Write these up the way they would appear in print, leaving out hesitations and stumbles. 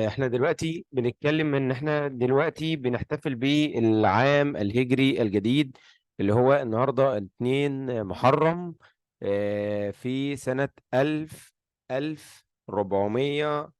احنا دلوقتي بنتكلم ان احنا دلوقتي بنحتفل بالعام الهجري الجديد اللي هو النهارده 2 محرم، في سنة 1445،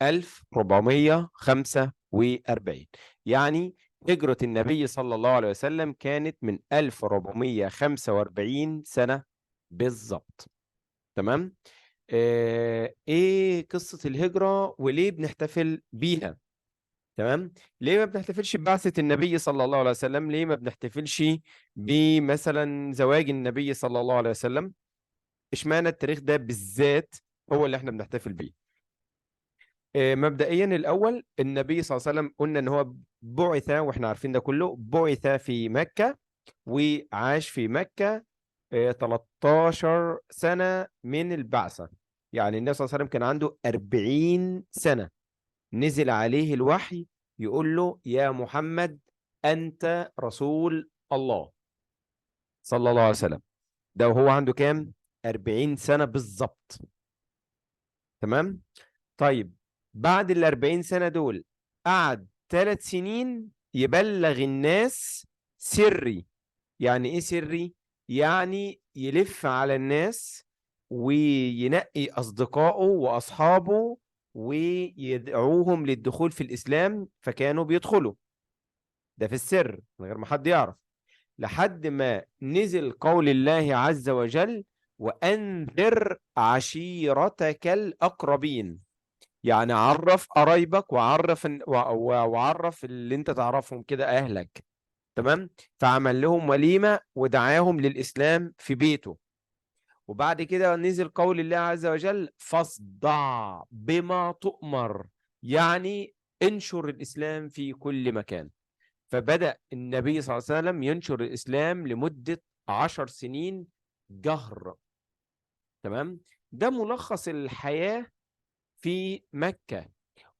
1445. يعني هجرة النبي صلى الله عليه وسلم كانت من 1445 سنة بالظبط. تمام؟ ايه قصة الهجرة وليه بنحتفل بيها؟ تمام؟ ليه ما بنحتفلش ببعثة النبي صلى الله عليه وسلم؟ ليه ما بنحتفلش بمثلا زواج النبي صلى الله عليه وسلم؟ اشمعنى التاريخ ده بالذات هو اللي احنا بنحتفل بيه؟ مبدئيا الأول النبي صلى الله عليه وسلم قلنا إن هو بعث، وإحنا عارفين ده كله، بعث في مكة وعاش في مكة 13 سنة من البعثة. يعني النبي صلى الله عليه وسلم كان عنده 40 سنة نزل عليه الوحي يقول له يا محمد أنت رسول الله صلى الله عليه وسلم. ده وهو عنده كام؟ 40 سنة بالظبط. تمام؟ طيب بعد 40 سنة دول قعد 3 سنين يبلغ الناس سري. يعني إيه سري؟ يعني يلف على الناس وينقي أصدقائه وأصحابه ويدعوهم للدخول في الإسلام، فكانوا بيدخلوا ده في السر من غير ما حد يعرف، لحد ما نزل قول الله عز وجل وأنذر عشيرتك الأقربين. يعني عرف قرايبك وعرف وعرف اللي انت تعرفهم كده، أهلك. تمام؟ فعمل لهم وليمة ودعاهم للإسلام في بيته. وبعد كده نزل قول الله عز وجل فاصدع بما تؤمر، يعني انشر الإسلام في كل مكان. فبدأ النبي صلى الله عليه وسلم ينشر الإسلام لمدة 10 سنين جهر. تمام؟ ده ملخص الحياة في مكة.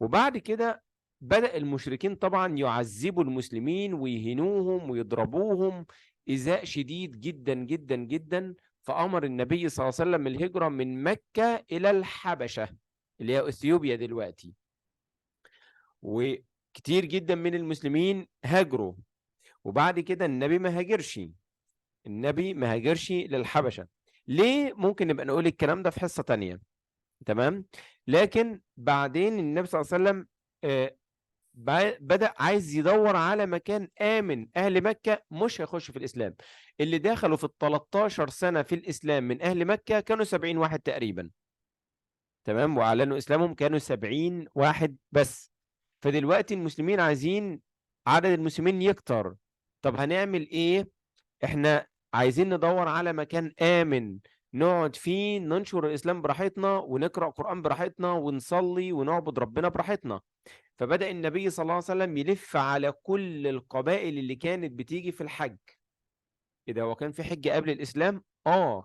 وبعد كده بدأ المشركين طبعا يعذبوا المسلمين ويهنوهم ويضربوهم إيذاء شديد جدا جدا جدا. فأمر النبي صلى الله عليه وسلم الهجرة من مكة إلى الحبشة اللي هي أثيوبيا دلوقتي. وكتير جدا من المسلمين هاجروا. وبعد كده النبي ما هاجرش، النبي ما هاجرش للحبشة. ليه؟ ممكن نبقى نقول الكلام ده في حصة تانية. تمام؟ لكن بعدين النبي صلى الله عليه وسلم بدأ عايز يدور على مكان آمن. أهل مكة مش هيخشوا في الإسلام. اللي دخلوا في 13 سنة في الإسلام من أهل مكة كانوا 70 واحد تقريبا. تمام؟ وأعلنوا إسلامهم كانوا 70 واحد بس. فدلوقتي المسلمين عايزين عدد المسلمين يكتر. طب هنعمل إيه؟ إحنا عايزين ندور على مكان آمن نقعد فيه، ننشر الإسلام براحتنا ونقرأ قرآن براحتنا ونصلي ونعبد ربنا براحتنا. فبدأ النبي صلى الله عليه وسلم يلف على كل القبائل اللي كانت بتيجي في الحج. إيه ده، هو كان في حج قبل الإسلام؟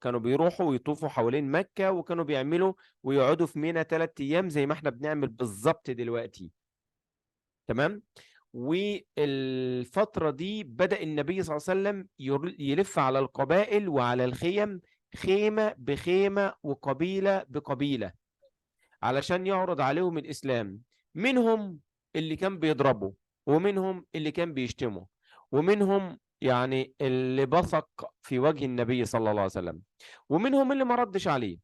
كانوا بيروحوا ويطوفوا حوالين مكة، وكانوا بيعملوا ويقعدوا في منى 3 أيام زي ما احنا بنعمل بالظبط دلوقتي. تمام؟ والفترة دي بدأ النبي صلى الله عليه وسلم يلف على القبائل وعلى الخيم، خيمة بخيمة وقبيلة بقبيلة، علشان يعرض عليهم الإسلام. منهم اللي كان بيضربه، ومنهم اللي كان بيشتمه، ومنهم يعني اللي بصق في وجه النبي صلى الله عليه وسلم، ومنهم اللي ما ردش عليه،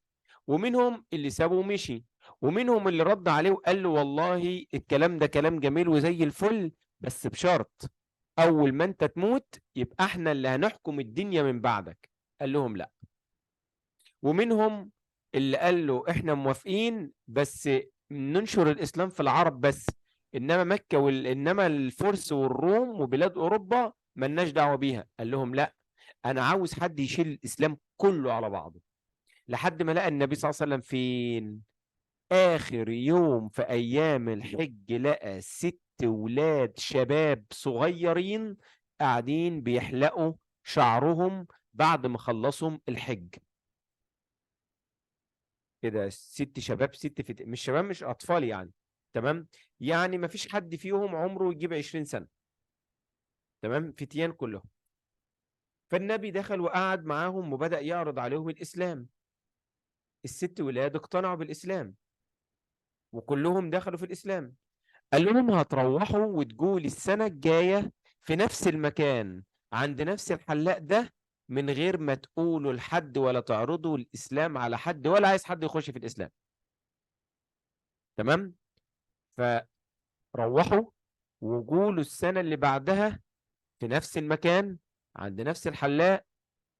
ومنهم اللي سابه ومشي، ومنهم اللي رد عليه وقال له والله الكلام ده كلام جميل وزي الفل، بس بشرط أول ما أنت تموت يبقى احنا اللي هنحكم الدنيا من بعدك. قال لهم لا. ومنهم اللي قال له احنا موافقين بس ننشر الإسلام في العرب بس، إنما مكة إنما الفرس والروم وبلاد أوروبا ملناش دعوة بيها. قال لهم لا، أنا عاوز حد يشيل الإسلام كله على بعضه. لحد ما لقى النبي صلى الله عليه وسلم فين؟ آخر يوم في أيام الحج لقى 6 ولاد شباب صغيرين قاعدين بيحلقوا شعرهم بعد ما خلصوا الحج. كده 6 شباب، 6 مش شباب، مش أطفال يعني. تمام؟ يعني ما فيش حد فيهم عمره يجيب 20 سنة. تمام؟ فتيان كلهم. فالنبي دخل وقعد معاهم وبدأ يعرض عليهم الإسلام. الست ولاد اقتنعوا بالإسلام وكلهم دخلوا في الإسلام. قال لهم هتروحوا وتجوا السنة الجاية في نفس المكان عند نفس الحلاق ده، من غير ما تقولوا لحد ولا تعرضوا الإسلام على حد، ولا عايز حد يخش في الإسلام. تمام؟ فروحوا وجولوا السنة اللي بعدها في نفس المكان عند نفس الحلاق،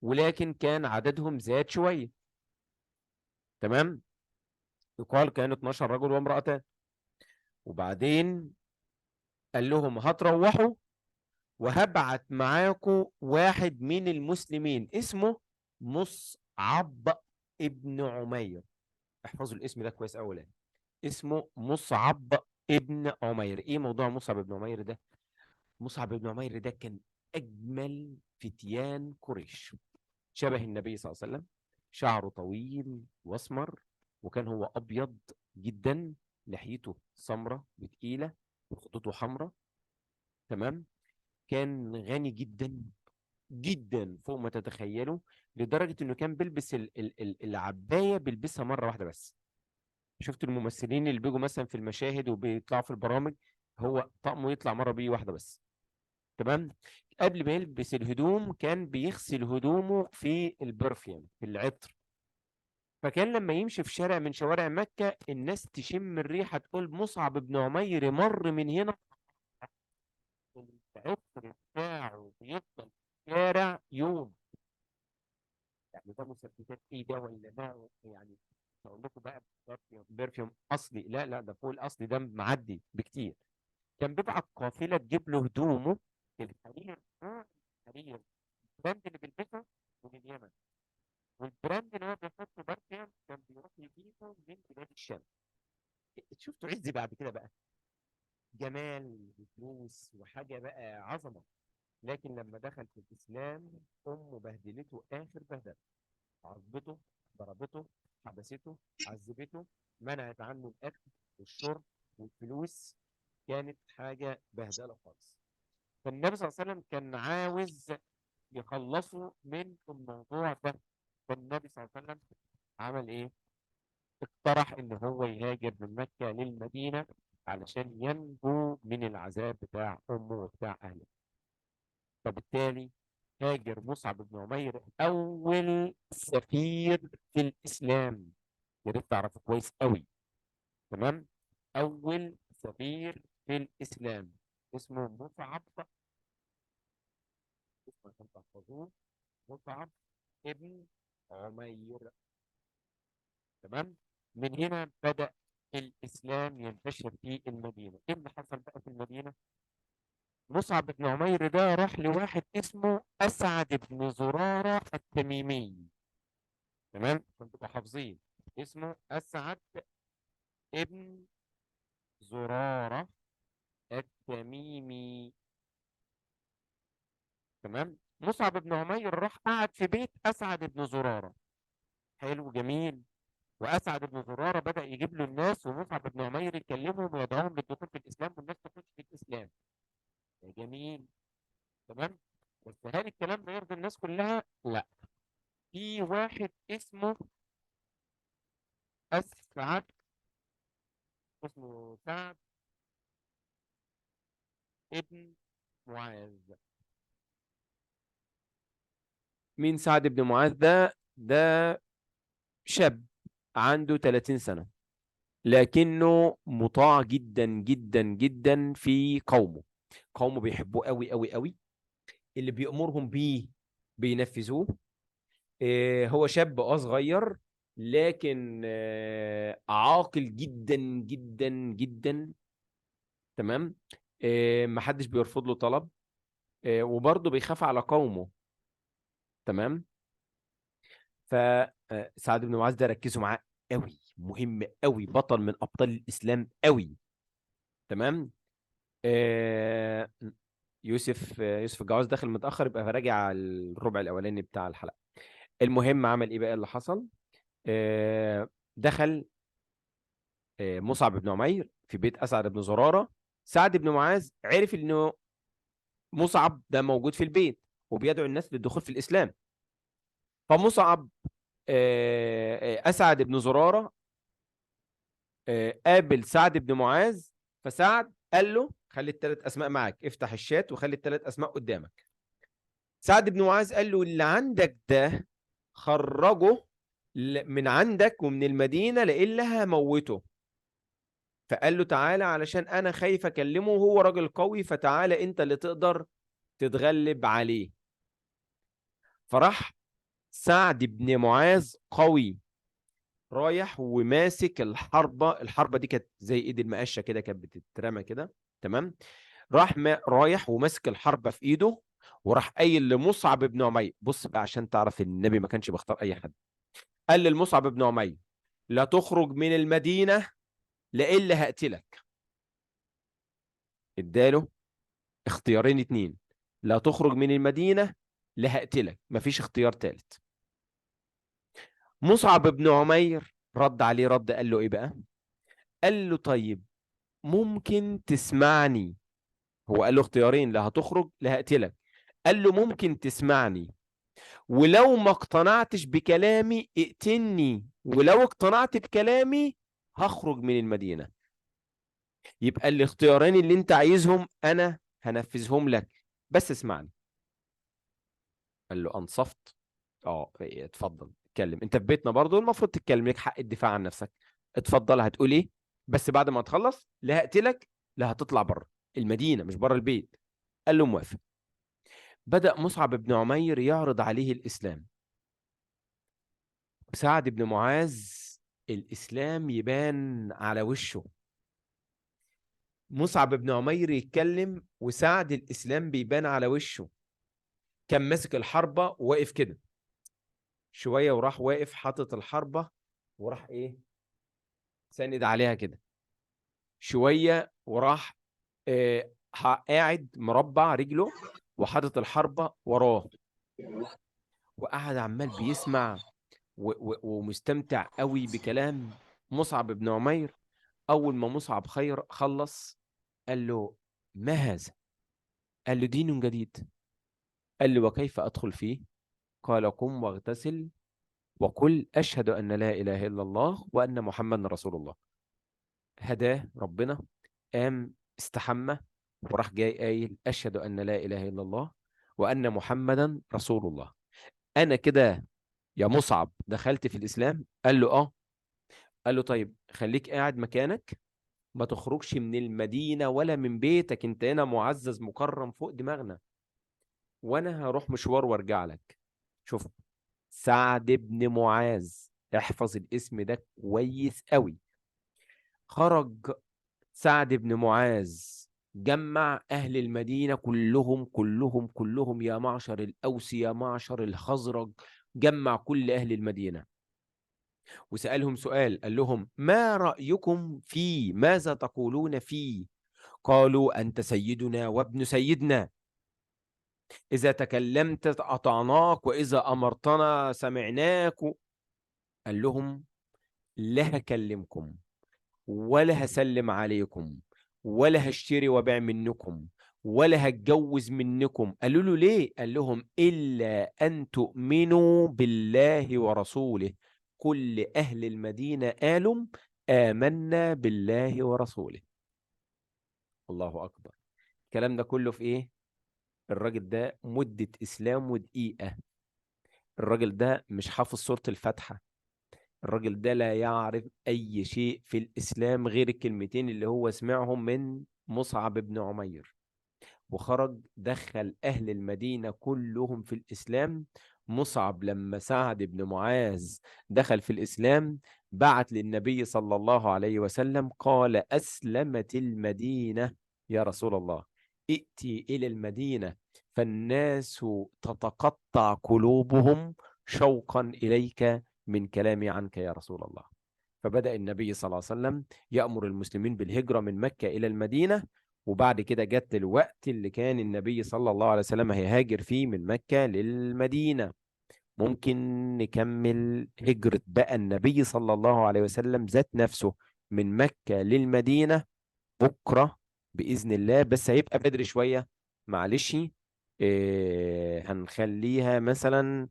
ولكن كان عددهم زاد شوية. تمام؟ يقال كانوا 12 رجل وامرأتان. وبعدين قال لهم هتروحوا وهبعت معاكم واحد من المسلمين اسمه مصعب ابن عمير. احفظوا الاسم ده كويس اولا، اسمه مصعب ابن عمير. ايه موضوع مصعب ابن عمير ده؟ مصعب ابن عمير ده كان اجمل فتيان قريش، شبه النبي صلى الله عليه وسلم، شعره طويل واسمر، وكان هو ابيض جدا، لحيته سمرة وتقيله وخطوطه حمراء. تمام؟ كان غني جدا جدا فوق ما تتخيلوا، لدرجة انه كان بيلبس العباية، بيلبسها مرة واحدة بس. شفت الممثلين اللي بيجوا مثلا في المشاهد وبيطلعوا في البرامج، هو طقمه يطلع مرة بيه واحدة بس. تمام؟ قبل ما يلبس الهدوم كان بيغسل هدومه في ال perfume، في العطر. فكان لما يمشي في شارع من شوارع مكة الناس تشم الريحة تقول مصعب بن عمير مر من هنا، العطر بتاعه بيفضل في الشارع يوم. يعني ده مثبتات ايه ده ولا ده؟ يعني اقول لكم بقى perfume اصلي؟ لا لا، ده فوق الاصلي، ده معدي بكتير. كان بيبعت قافله تجيب له هدومه الحرير، الحرير ال brand اللي بيلبسه من اليمن، وال brand اللي هو بيحطه perfume كان بيروح يجيبه من بلاد الشام. شفتوا عز بعد كده بقى، جمال وفلوس وحاجه بقى عظمه. لكن لما دخل في الاسلام امه بهدلته اخر بهدله، عذبته، ضربته، حبسته، عذبته، منعت عنه الاكل والشرب والفلوس. كانت حاجة بهدله خالص. فالنبي صلى الله عليه وسلم كان عاوز يخلصه من الموضوع ده. فالنبي صلى الله عليه وسلم عمل ايه؟ اقترح ان هو يهاجر من مكة للمدينة علشان ينجو من العذاب بتاع امه وبتاع اهله. فبالتالي هاجر مصعب بن عمير، اول سفير في الاسلام. يا ريت تعرفه كويس قوي. تمام؟ اول سفير في الاسلام اسمه مصعب، اسمه عشان تحفظوه، مصعب ابن عمير. تمام؟ من هنا بدأ الإسلام ينتشر في المدينة. إيه اللي حصل بقى في المدينة؟ مصعب بن عمير ده راح لواحد اسمه أسعد بن زرارة التميمي. تمام؟ عشان تبقوا حافظين اسمه أسعد ابن زرارة التميمي. تمام؟ مصعب بن عمير راح قعد في بيت أسعد بن زرارة. حلو جميل. وأسعد بن زرارة بدأ يجيب له الناس، ومصعب بن عمير يكلمهم ويدعوهم للدخول في الإسلام، والناس تخش في الإسلام. يا جميل. تمام؟ بس هل الكلام ده يرضي الناس كلها؟ لا. في واحد اسمه أسعد، اسمه سعد ابن معاذ. مين سعد بن معاذ ده؟ ده شاب عنده 30 سنة، لكنه مطاع جدا جدا جدا في قومه. قومه بيحبوه قوي قوي قوي، اللي بيأمرهم بيه بينفذوه. هو شاب صغير، لكن عاقل جدا جدا جدا. تمام؟ محدش بيرفض له طلب، وبرضه بيخاف على قومه. تمام؟ فسعد بن معاذ ده ركزوا معاه قوي، مهم قوي، بطل من ابطال الاسلام قوي. تمام؟ يوسف الجواز داخل متاخر، يبقى راجع الربع الاولاني بتاع الحلقة. المهم عمل ايه بقى اللي حصل؟ دخل مصعب بن عمير في بيت اسعد بن زرارة. سعد بن معاذ عرف انه مصعب ده موجود في البيت وبيدعو الناس للدخول في الاسلام. فمصعب أسعد بن زرارة قابل سعد بن معاذ، فسعد قال له خلي الثلاث أسماء معاك، افتح الشات وخلي الثلاث أسماء قدامك. سعد بن معاذ قال له اللي عندك ده خرجه من عندك ومن المدينة لإلا هموته. فقال له تعالى علشان أنا خايف أكلمه وهو راجل قوي، فتعالى أنت اللي تقدر تتغلب عليه. فراح سعد بن معاذ قوي رايح وماسك الحربة، الحربة دي كانت زي ايد المقشة كده، كانت بتترمى كده، تمام. راح رايح وماسك الحربة في ايده، وراح قايل لمصعب بن عمير، بص بقى عشان تعرف النبي ما كانش بيختار اي حد، قال للمصعب بن عمير لا تخرج من المدينة لإلا هقتلك. اداله اختيارين اتنين، لا تخرج من المدينة لا هقتلك، مفيش اختيار تالت. مصعب بن عمير رد عليه رد، قال له ايه بقى؟ قال له طيب ممكن تسمعني. هو قال له اختيارين، لا هتخرج لا هقتلك. قال له ممكن تسمعني، ولو ما اقتنعتش بكلامي اقتلني، ولو اقتنعت بكلامي هخرج من المدينة. يبقى الاختيارين اللي انت عايزهم انا هنفذهم لك، بس اسمعني. قال له انصفت؟ اتفضل اتكلم، انت في بيتنا برضو المفروض تتكلم، لك حق الدفاع عن نفسك، اتفضل هتقول ايه؟ بس بعد ما تخلص لا هقتلك لا هتطلع بره المدينة، مش بره البيت. قال له موافق. بدأ مصعب بن عمير يعرض عليه الإسلام. سعد بن معاذ الإسلام يبان على وشه. مصعب بن عمير يتكلم وسعد الإسلام بيبان على وشه. كان ماسك الحربة وواقف كده شوية، وراح واقف حاطط الحربة وراح إيه ساند عليها كده شوية، وراح قاعد مربع رجله وحاطط الحربة وراه، وقعد عمال بيسمع ومستمتع قوي بكلام مصعب بن عمير. أول ما مصعب خير خلص قال له ما هذا؟ قال له دين جديد. قال له وكيف أدخل فيه؟ قال قم واغتسل وقل أشهد أن لا إله إلا الله وأن محمد رسول الله. هداه ربنا، قام استحمى وراح جاي قايل أشهد أن لا إله إلا الله وأن محمدا رسول الله. أنا كده يا مصعب دخلت في الإسلام؟ قال له آه. قال له طيب خليك قاعد مكانك، ما تخرجش من المدينة ولا من بيتك، انت هنا معزز مكرم فوق دماغنا، وانا هروح مشوار وارجع لك. شوف سعد بن معاذ، احفظ الاسم ده كويس قوي. خرج سعد بن معاذ جمع أهل المدينة كلهم كلهم كلهم، يا معشر الأوس يا معشر الخزرج، جمع كل أهل المدينة وسألهم سؤال، قال لهم ما رأيكم في، ماذا تقولون فيه؟ قالوا أنت سيدنا وابن سيدنا، إذا تكلمت أطعناك وإذا أمرتنا سمعناك. قال لهم لا هكلمكم ولا هسلم عليكم ولا هشتري وبيع منكم ولا هتجوز منكم. قالوا له ليه؟ قال لهم إلا أن تؤمنوا بالله ورسوله. كل أهل المدينة قالوا آمنا بالله ورسوله. الله أكبر. الكلام ده كله في إيه؟ الراجل ده مدة إسلامه دقيقة. الراجل ده مش حافظ سورة الفاتحة. الراجل ده لا يعرف أي شيء في الإسلام غير الكلمتين اللي هو سمعهم من مصعب بن عمير. وخرج دخل أهل المدينة كلهم في الإسلام. مصعب لما سعد بن معاذ دخل في الإسلام بعت للنبي صلى الله عليه وسلم قال أسلمت المدينة يا رسول الله، ائتي إلى المدينة فالناس تتقطع قلوبهم شوقا إليك من كلامي عنك يا رسول الله. فبدأ النبي صلى الله عليه وسلم يأمر المسلمين بالهجرة من مكة إلى المدينة. وبعد كده جت الوقت اللي كان النبي صلى الله عليه وسلم هيهاجر فيه من مكة للمدينة. ممكن نكمل هجرة بقى النبي صلى الله عليه وسلم ذات نفسه من مكة للمدينة بكرة بإذن الله، بس هيبقى بدري شوية معلش. هنخليها مثلا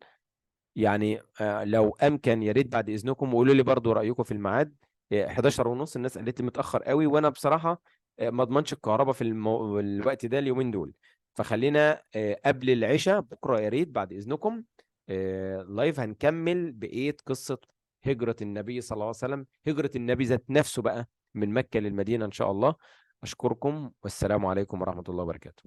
يعني لو امكن يا ريت بعد اذنكم، وقولوا لي برضو رايكم في الميعاد. 11:30 الناس قالت لي متاخر قوي، وانا بصراحة ما اضمنش الكهرباء في الوقت ده اليومين دول، فخلينا قبل العشاء بكره يا ريت بعد اذنكم live هنكمل بقية قصة هجره النبي صلى الله عليه وسلم، هجره النبي ذات نفسه بقى من مكة للمدينة ان شاء الله. اشكركم والسلام عليكم ورحمة الله وبركاته.